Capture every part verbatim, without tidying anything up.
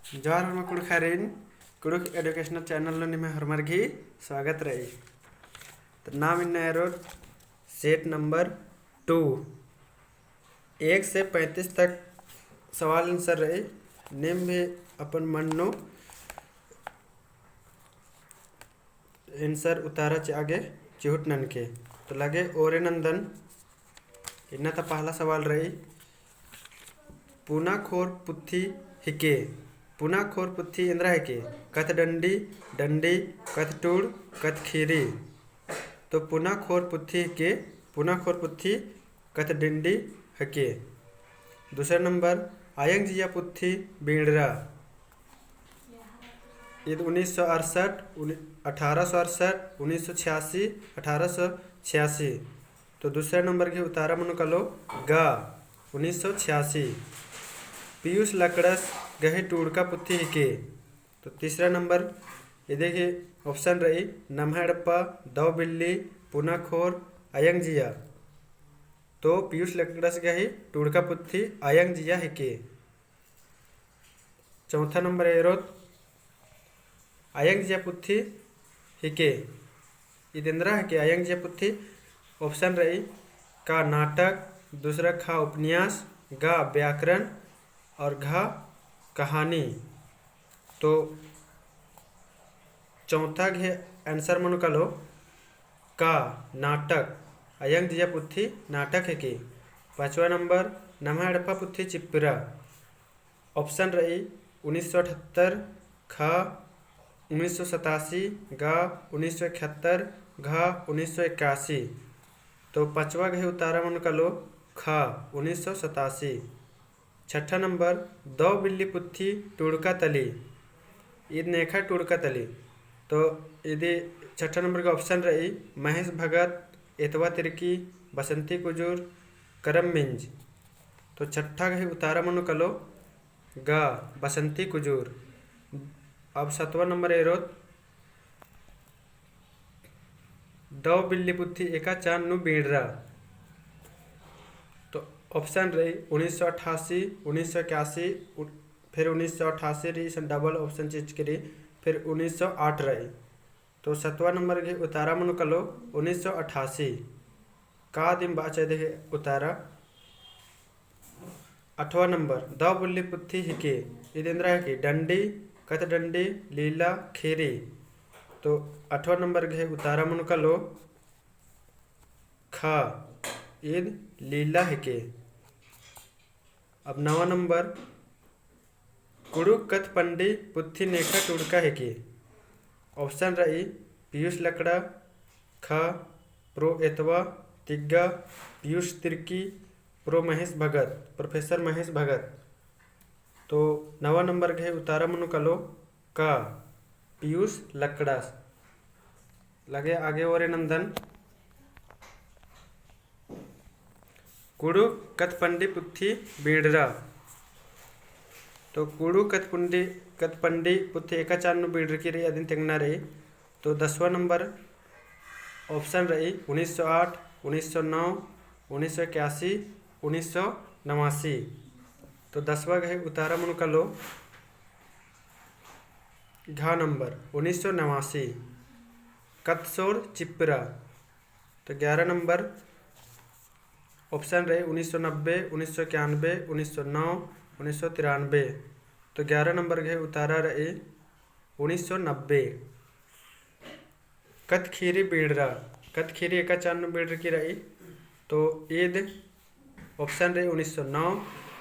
जोहार होरमा कुँड़ुख़ारिन, कुँड़ुख़ educational channel नू निम्है होरमर गही स्वागत रई। तो नाम इन्ना एरोत set number two। एक से पैंतीस तक सवाल answer रई। नीम भी अपन मन नू answer उतारा चिआ गे चिहुट ननके। तो लगे ओरे नंदन। इन्ना ता पहला सवाल रई, पुना खोर पुथी हिके। पुना खोर पुथी एन्दरा हिके? कत्थ डंडी, डंडी, कत्थ टूड़, कत्थ खीरी। तो पुना खोर पुथी हिके, पुना खोर पुथी कत्थ डंडी हिके। दूसरा नंबर, अयंग जिया पुथी बींड़रा। ईद उन्नीस सौ अड़सठ, उन-, अठारह सौ अड़सठ, उन्नीस सौ छियासी, अठारह सौ छियासी। तो दूसरा नंबर गही उतारा मनो कालो ग, उन्नीस सौ छियासी। पीयूष लकड़स गही टूड़का पुथी हिके। तो तीसरा नंबर, इदी गही option रई, नम्है एड़पा, दव बिल्ली, पुना खोर, अयंग जिया। तो पीयूष लकड़स गही टूड़का पुथी अयंग जिया हिके। चौथा नंबर एरोत, अयंग जिया पुथी हिके। ईद एन्दरा हिके अयंग जिया पुथी? Option रई, क नाटक, दूसरा ख उपन्यास, ग व्याकरण और घ कहानी। तो चौथा गही answer मनो कालो क नाटक, अयंग जिया पुथी नाटक हिके। पाँचवा नंबर, नम्है एड़पा पुथी चिप्परा। Option रई, उन्नीस सौ अठहत्तर, ख उन्नीस सौ सतासी, ग उन्नीस सौ इकहत्तर, घ उन्नीस सौ इक्यासी। तो पाँचवा गही उतारा मनो कालो ख, उन्नीस सौ सतासी। छठा नंबर, दव बिल्ली पुथी टूड़का तली। ईद नेखा टूड़का तली। तो इदी छठा नंबर का option रई, महेश भगत, एतवा तिर्की, बसंती कुजूर, करम मिंज। तो छठा गही उतारा मनो कालो ग, बसंती कुजूर। अब सतवा नंबर एरोत, दव बिल्ली पुथी एका चान नू बींड़रा। तो option रई उन्नीस सौ अट्ठासी, उन्नीस सौ इक्यासी, उ-, फिर उन्नीस सौ अट्ठासी रई, इसन double option चिचकी रई, फिर उन्नीस सौ आठ रई। तो सतवा नंबर गही उतारा मनो कालो उन्नीस सौ अट्ठासी। का दिम बाचा इदी गही उतारा? अठवा नंबर, दव बिल्ली पुथी हिके, ईद एन्दरा हिके? डंडी, कत्थ डंडी, लीला, खीरी। तो अठवा नंबर गही उतारा मनो कालो ख, ईद लीला हिके। अब नवा नंबर, कुँड़ुख़ कत्थ पंडी पुथी नेखा टूड़का हिके। Option रई, पीयूष लकड़ा, ख, प्रो एतवा, तिग्गा, पीयूष तिर्की, प्रो महेश भगत, प्रोफेसर महेश भगत। तो नवा नंबर गही उतारा मनो कालो क, पीयूष लकड़ास। लगे आगे ओरे नंदन। कुँड़ुख़ कत्थ पंडी पुथी बींड़रा। तो कुँड़ुख़ कत्थ पंडी, कत्थ पंडी पुथी एका चान नू बींड़रकी रई, अदिन तेंगना रई। तो दसवा नंबर option रई उन्नीस सौ आठ, उन्नीस सौ नौ, उन्नीस सौ इक्यासी, उन्नीस सौ नवासी। तो दसवा गही उतारा मनो कालो घ नंबर उन्नीस सौ नवासी। कत्थसोर चिप्परा। तो ग्यारह नंबर option रई उन्नीस सौ नब्बे, उन्नीस सौ इक्यानबे, उन्नीस सौ नौ, उन्नीस सौ तिरानबे। तो ग्यारह नंबर गही उतारा रई उन्नीस सौ नब्बे। कत्थ खीरी बींड़रा, कत्थ खीरी एका चान नू बींड़रकी रई। तो ईद option रई उन्नीस सौ नौ,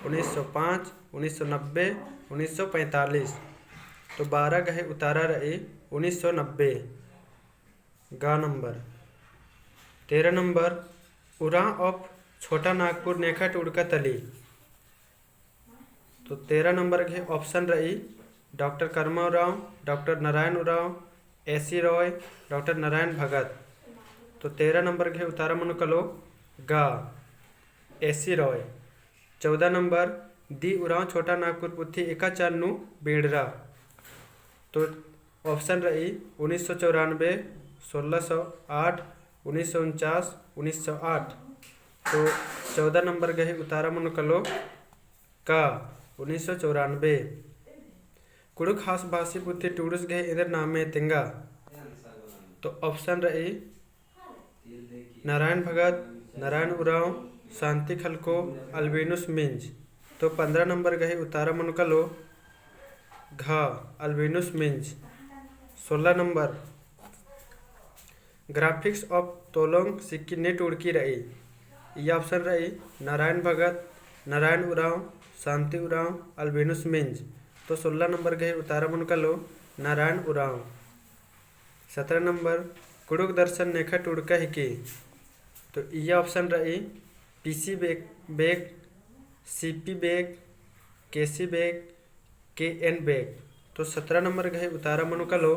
उन्नीस सौ पाँच, उन्नीस सौ नब्बे, उन्नीस सौ पैंतालीस। तो बारह गही उतारा रई उन्नीस सौ नब्बे। ग नंबर। तेरह नंबर, उराँव of छोटा नागपुर नेखा टूड़का तली। तो तेरह नंबर गही option रई डॉक्टर करमा उराँव, डॉक्टर नारायण उराँव, एसी रॉय, डॉक्टर नारायण भगत। तो तेरह नंबर गही उतारा मनो कालो ग, एसी रॉय। चौदह नंबर, दी उराँव छोटा नागपुर पुथी एका चान नू बींड़रा। तो option रई उन्नीस सौ चौरानबे, सोलह सौ आठ, उन्नीस सौ उनचास, उन्नीस सौ आठ। तो चौदह नंबर गही उतारा मनो कालो क, उन्नीस सौ चौरानबे। कुँड़ुख़ ख़ास भाषी पुथी टूड़ुस गही एन्देर नामे तेंगा। तो option रई नारायण भगत, नारायण उराँव, शांति खलको, अल्बिनुस मिंज। तो पन्द्रह नंबर गही उतारा मनो कालो घ, अल्बिनुस मिंज। सोलह नंबर Graphics of Tolong सिक्की ने टूड़की रई? इया option रई नारायण भगत, नारायण उराँव, शांति उराँव, अल्बिनुस मिंज। तो सोलह नंबर गही उतारा मनो कालो नारायण उराँव। सत्रह नंबर कुँड़ुख़ दर्शन नेखय टूड़का हिके? तो इया option रई P C Bek, Bek, C P Bek, K C Bek, K N Bek. तो सत्रह नंबर गही उतारा मनो कालो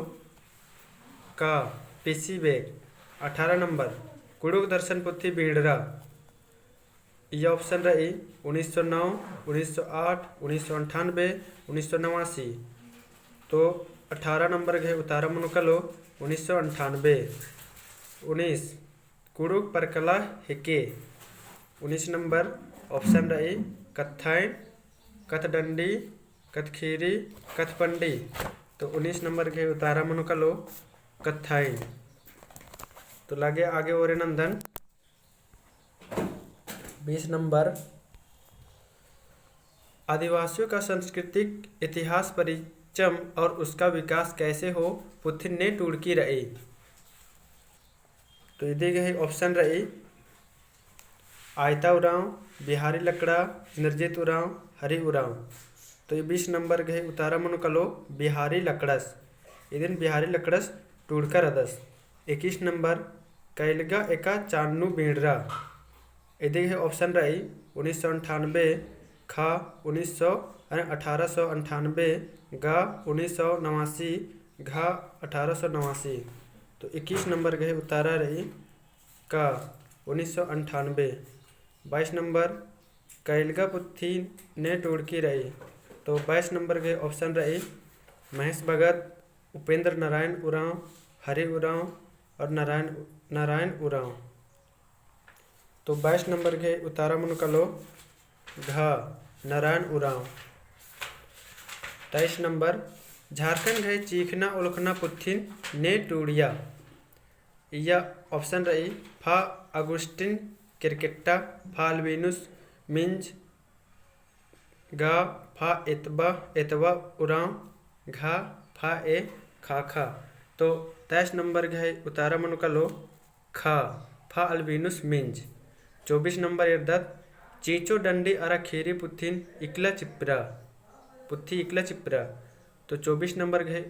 का पीसी बेक। अठारह नंबर कुँड़ुख़ दर्शन पुथी बींड़रा? इया option रई उन्नीस सौ नौ, उन्नीस सौ आठ, उन्नीस सौ अंठानबे, उन्नीस सौ नवासी। तो अठारह नंबर गही उतारा मनो कालो उन्नीस सौ अंठानबे। उन्नीस कुँड़ुख़ परकला हेके? उन्नीस नंबर option रई कत्थाइन, कत्थडंडी, कत्थखीरी, कत्थपंडी। तो उन्नीस नंबर गही उतारा मनो कालो कत्थाइन। तो लगे आगे ओरे नंदन बीस नंबर आदिवासियों का सांस्कृतिक इतिहास परिचम और उसका विकास कैसे हो पुथिन ने टूड़की रई। तो इदी गही option रई आयता उराँव, बिहारी लकड़ा, इंद्रजीत उराँव, हरि उराँव। तो ई बीस नंबर गही उतारा मनो कालो बिहारी लकड़स। इदिन बिहारी लकड़स टूड़का रअदस। इक्कीस नंबर कैलगा एका चान्नू बींड़रा। इदी गही option रई उन्नीस सौ अंठानबे, ख उन्नीस सौ, अरे अठारह सौ अंठानबे, ग उन्नीस सौ नवासी, घ अठारह सौ नवासी। तो इक्कीस नंबर गही उतारा रई का उन्नीस सौ अंठानबे। बाईस नंबर कैलगा पुथी ने टूड़की रई? तो बाईस नंबर गही option रई महेश भगत, उपेंद्र नारायण उराँव, हरि उराँव और नारायण, नारायण उराँव। तो बाईस नंबर गही उतारा मनो कालो घ, नारायण उराँव। तेईस नंबर झारखंड गही चीखना ओलखना पुथिन ने टूड़िया। इया option रई, फा अगुस्टिन केरकेट्टा, फा अल्बिनुस मिंज, गा फा एतबा, एतबा उराँव, घा फा ए खाखा। तो तेईस नंबर गही उतारा मनो कालो खा, फा अल्बिनुस मिंज। चौबीस नंबर एरदत, चींचो डंडी अरा खीरी पुथिन इकला चिप्रा, पुथी इकला चिप्रा। तो चौबीस नंबर गही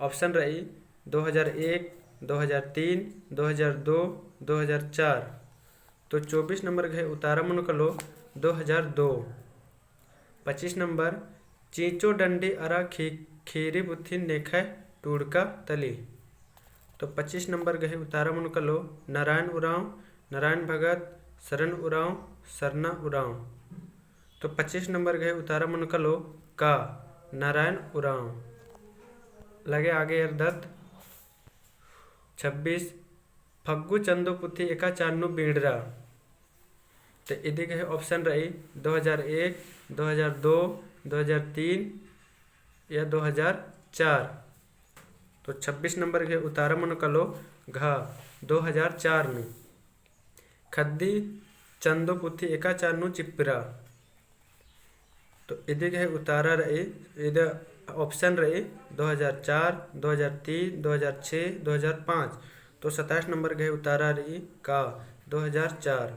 option रई दो हज़ार एक, दो हज़ार तीन, दो हज़ार दो, दो हज़ार चार। तो चौबीस नंबर गही उतारा मनो कालो दो हज़ार दो। पच्चीस नंबर, चींचो डंडी अरा खी-, खीरी पुथिन नेखय टूड़का तली। तो पच्चीस नंबर गही उतारा मनो कालो नारायण उराँव, नारायण भगत, सरन उराँव, सरना उराँव। तो पच्चीस नंबर गही उतारा मनो कालो का, नारायण उराँव। लगे आगे एरदत छब्बीस, फग्गु चंदो पुथी एका चान्नु बींड़रा। तो इदी गही option रई दो हज़ार एक, दो हज़ार दो, दो हज़ार तीन या दो हज़ार चार। तो छब्बीस नंबर गही उतारा मनो कालो घ, दो हज़ार चार नू। खद्दी चंदो पुथी एका चान्नु चिप्रा। तो इदी गही उतारा रई, इद option रई दो हज़ार चार, दो हज़ार तीन, दो हज़ार छह, दो हज़ार पाँच। तो सताईस नंबर गही उतारा रई का, दो हज़ार चार।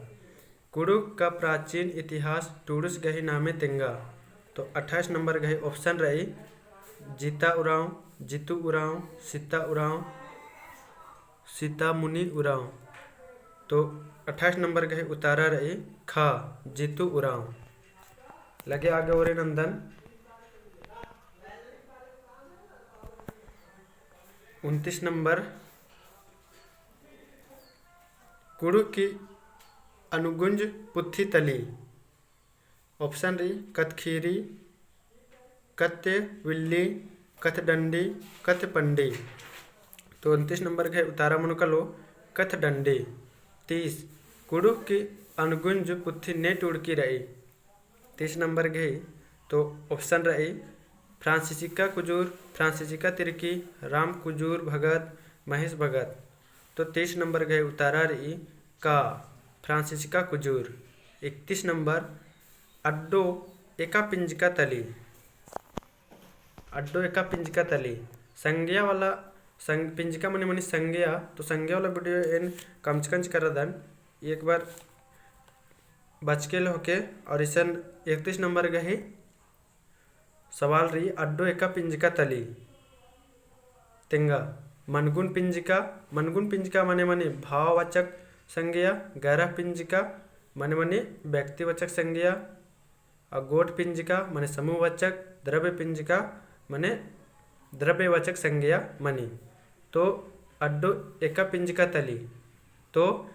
कुँड़ुख़ का प्राचीन इतिहास टूड़ुस गही नामे तेंगा। तो अट्ठाईस नंबर गही option रई जीता उराँव, जीतू उराँव, सीता उराँव, सीतामुनि उराँव। तो अट्ठाईस नंबर गही उतारा रई खा, जीतू उराँव। लगे आगे ओरे नंदन उनतीस नंबर, कुँड़ुख़ की अनुगुंज पुथी तली। Option रई कत्थखीरी, कत्थविल्ली, कत्थडंडी, कत्थपंडी। तो उनतीस नंबर गही उतारा मनो कालो कत्थडंडी। तीस, कुँड़ुख़ की अनुगुंज पुथी ने टूड़की रई। तीस नंबर गही तो option रई फ्रांसिसिका कुजूर, फ्रांसिसिका तिर्की, राम कुजूर भगत, महेश भगत। तो तीस नंबर गही उतारा रई का, फ्रांसिसिका कुजूर। इकतीस नंबर, अड्डो एका पिंजका तली। अड्डो एका पिंजका तली। संज्ञा वाला, संग-, पिंजका मने मनी संज्ञा, तो संज्ञा वाला video एन कमचकंच करदन, एक बार बचके ले होके। और इसन इकतीस नंबर गही सवाल रई, अड्डो एका पिंजका तली तेंगा। मनगुन पिंजका, मनगुन पिंजका मने मनी भाववाचक संज्ञा, गैरह पिंजका मने मनी व्यक्तिवाचक संज्ञा, और गोट पिंजका मने समूहवाचक, द्रव्य पिंजका मने द्रव्यवाचक संज्ञा मनी। तो अड्डो एका पिंजका तली। तो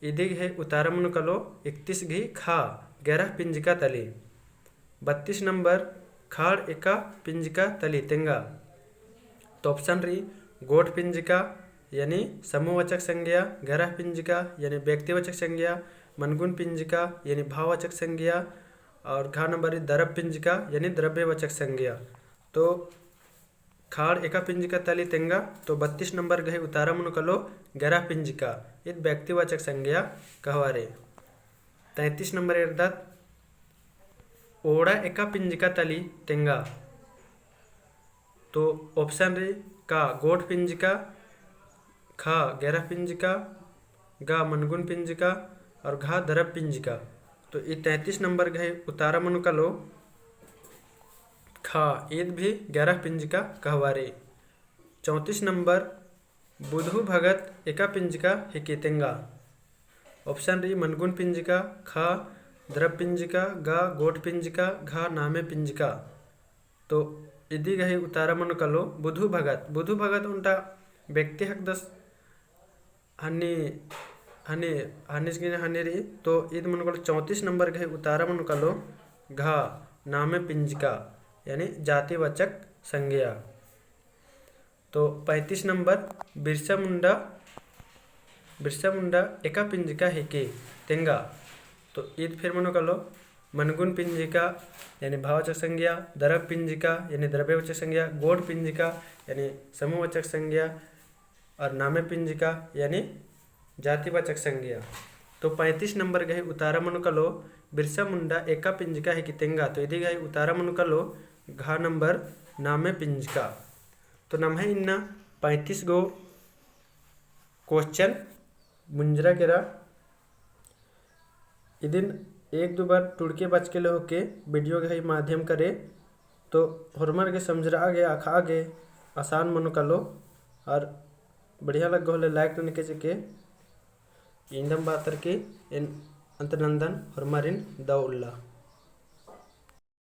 इदी गही उतारा मनो कालो इकतीस गही खा, गैरह पिंजका तली। बत्तीस नंबर, खाड़ एका पिंजका तली तेंगा। तो option रई, गोट पिंजका यानी समूहवाचक संज्ञा, गैरह पिंजका यानी व्यक्तिवाचक संज्ञा, मनगुन पिंजका यानी भाववाचक संज्ञा, और घा नंबर रई, दरब पिंजका यानी द्रव्यवाचक संज्ञा। तो खाड़ एका पिंजका तली तेंगा, तो बत्तीस नंबर गही उतारा मनो कालो गैरह पिंजका, ईद व्यक्तिवाचक संज्ञा कहवारे। तैंतीस नंबर एरदत, ओड़ा एका पिंजका तली तेंगा। तो option रई, का गोट पिंजका, खा गैरह पिंजका, गा मनगुन पिंजका और घा दरब पिंजका। तो ई तैंतीस नंबर गही उतारा मनो कालो खा, ईद भी गैरह पिंजका कहवारे। चौंतीस नंबर, बुधु भगत एका पिंजका हिकी तेंगा। Option रई, मनगुन पिंजका, खा दरब पिंजका, गा गोट पिंजका, घा नामे पिंजका। तो इदी गही उतारा मनो कालो बुधु भगत। बुधु भगत ओन्टा व्यक्ति हिकदस, हन्नी, हन्नी, हन्नी सकिन हन्नी रई। तो ईद मनो कालो चौंतीस नंबर गही उतारा मनो कालो घा नामे पिंजका यानी जातिवाचक संज्ञा। तो पैंतीस नंबर, बिरसा मुंडा, बिरसा मुंडा एका पिंजका हिकी तेंगा। तो ईद फिर मनो कालो मनगुन पिंजका यानी भाववाचक संज्ञा, दरब पिंजका यानी द्रव्यवाचक संज्ञा, गोट पिंजका यानी समूहवाचक संज्ञा, और नामे पिंजका यानी जातिवाचक संज्ञा। तो पैंतीस नंबर गही उतारा मनो कालो बिरसा मुंडा एका पिंजका हिकी तेंगा। तो इदी गही उतारा मनो कालो घा नंबर नामे पिंजका। तो नम्है इन्ना पैंतीस गो question मुंजरा केरा। इदिन एक दो बार टुड़के बचके ले होके video गही माध्यम करे, तो होरमर गे समझरआ गे, अख़आ गे आसान मनो कालो। और बढ़िया लग्गो होले like ननके चिके। इन्दम बातर की एन अंत नन्दन, होरमारिन दव उल्ला।